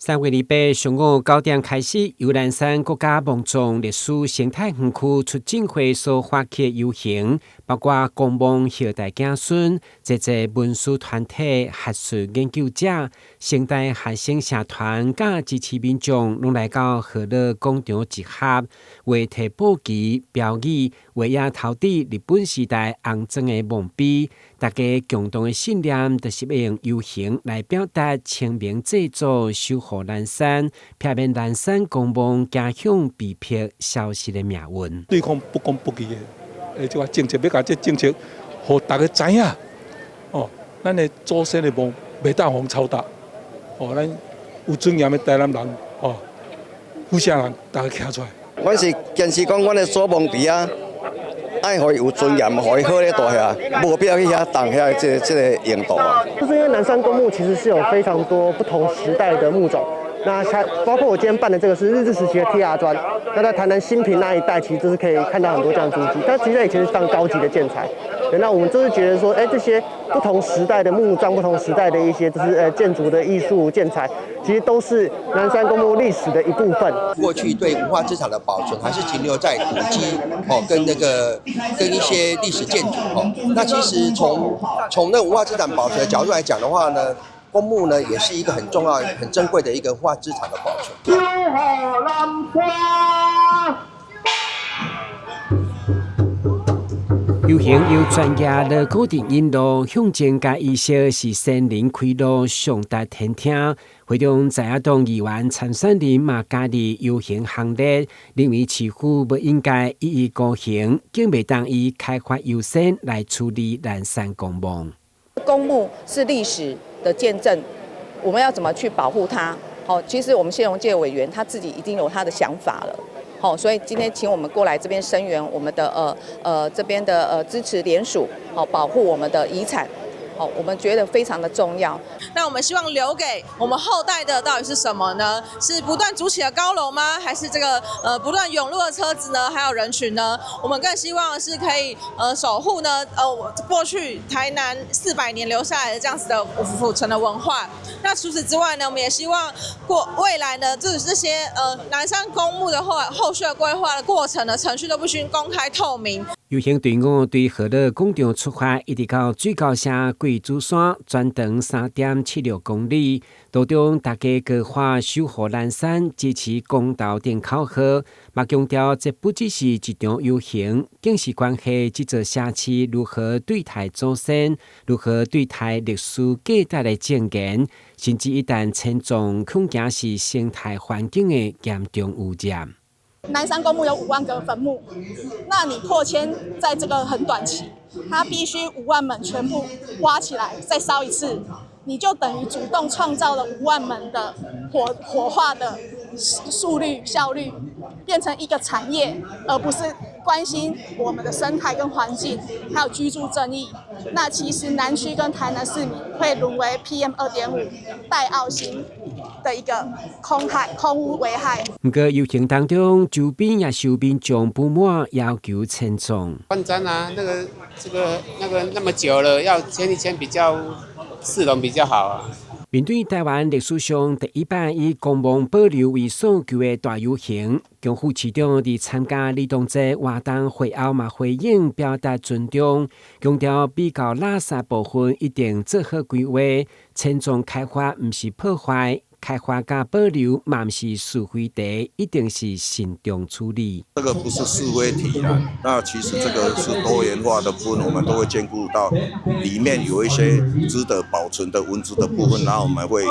3月28上午9點開始，由南山國家墓葬歷史生態園區促進會所發起遊行，包括公墓後代子孫、濟濟文史團體、學術研究者、成大學生社團佮支持民眾，攏來到河樂廣場集合，會提布旗標語，畫野頭佇日本時代紅磚的墓碑。大家共同的信念，就是欲用遊行來表達清明祭祖、守護南山、避免南山公墓走向被迫消失的命運。對抗不公不義的，這個政策，欲共這政策，予大家知影。哦，咱的祖先的墓袂當予人糟蹋。哦，咱有尊嚴的台南人，哦，府城人，大家徛出來。阮是堅持講，阮的祖墓佇遐，愛予伊有尊嚴，予伊好咧蹛遐，無必要去遐動遐這個用途啊。就是因為南山公墓其實是有非常多不同時代的墓種，那像包括我今天辦的這個是日治時期的鐵仔磚，那在台南新平那一帶，其實就是可以看到很多這樣足跡，但其實在以前是非常高級的建材。那我們就是覺得說，這些不同時代的墓葬，不同時代的一些就是建築的藝術建材，其實都是南山公墓歷史的一部分。過去對文化資產的保存還是停留在古蹟哦，跟那個跟一些歷史建築哦。那其實從那文化資產保存的角度來講的話呢，公墓呢也是一個很重要、很珍貴的一個文化資產的保存。守護南山。遊行由專業鑼鼓陣引路，向前共儀式是先人開路上達天聽。會中在野黨議員參選人嘛加入遊行行列，認為市府不應該一意孤行，更袂當以開發優先來處理南山公墓。公墓是歷史的見證，我們要怎麼去保護它？好，其實我們謝龍介委員他自己已經有他的想法了。好，所以今天請我們過來這邊聲援我們的這邊的支持聯署，好保護我們的遺產，好，我們覺得非常的重要。那我們希望留給我們後代的到底是什麼呢？是不斷築起的高樓嗎？還是這個不斷湧入的車子呢？還有人群呢？我們更希望是可以守護呢過去台南400年留下來的這樣子的府城的文化。那除此之外呢，我們也希望過未來呢，這些南山公墓的後續的規劃的過程呢，程序都必須公開透明。遊行隊伍對河樂廣場出發，一直到水溝社貴子山，全長3.76公里。途中大家高喊守護南山，支持公投等口號，嘛強調這不只是一場遊行，更是關係這座城市如何對待祖先，如何對待歷史價值的證言，甚至一旦遷葬，恐驚是生態環境的嚴重污染。南山公墓有5萬個墳墓，那你迫遷在這個很短期，它必須5萬門全部挖起來再燒一次，你就等於主動創造了五萬門的火化的速率效率，變成一個產業，而不是關心我們的生態跟環境，還有居住正義。那其實南區跟台南市民會淪為 PM 2.5戴奧辛的一個空害、空污危害。毋過遊行當中，周邊也受民眾不滿，要求遷葬。觀瞻啊，那個、這個、那個那麼久了，要遷一遷比較市容比較好啊。面對台灣歷史上第一擺以公墓保留為訴求的大遊行，江副市長佇參加李東哲活動會後嘛回應表達尊重，強調比較垃圾部分一定做好規劃，遷葬開發毋是破壞，開發佮保留嘛毋是是非題，一定是慎重處理。這個不是是非題啦，那其實這個是多元化的部分，我們都會兼顧到裡面有一些值得保存的文字的部分，然後我們會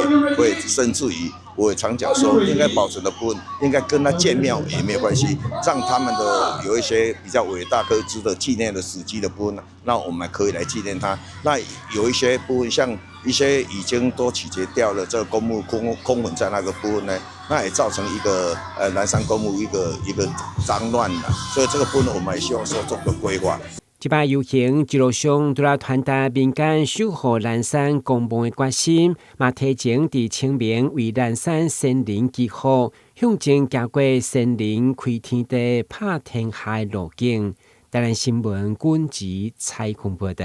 甚至於我也常講說，應該保存的部分，應該跟他建廟也沒有關係，讓他們的有一些比較偉大可值得紀念的史跡的部分，那我們可以來紀念他。那有一些部分，像一些已經都取決掉了這個公墓空墳在那個部分呢，那也造成一個南山公墓一個髒亂了，所以這個部分我們也希望說做個規劃。這擺遊行一路上，除了傳達民間守護南山公墓的決心，嘛提前佇清明為南山先人祈福，向前行過先人開天地、拍天下的路徑。台南新聞君子采訪報導。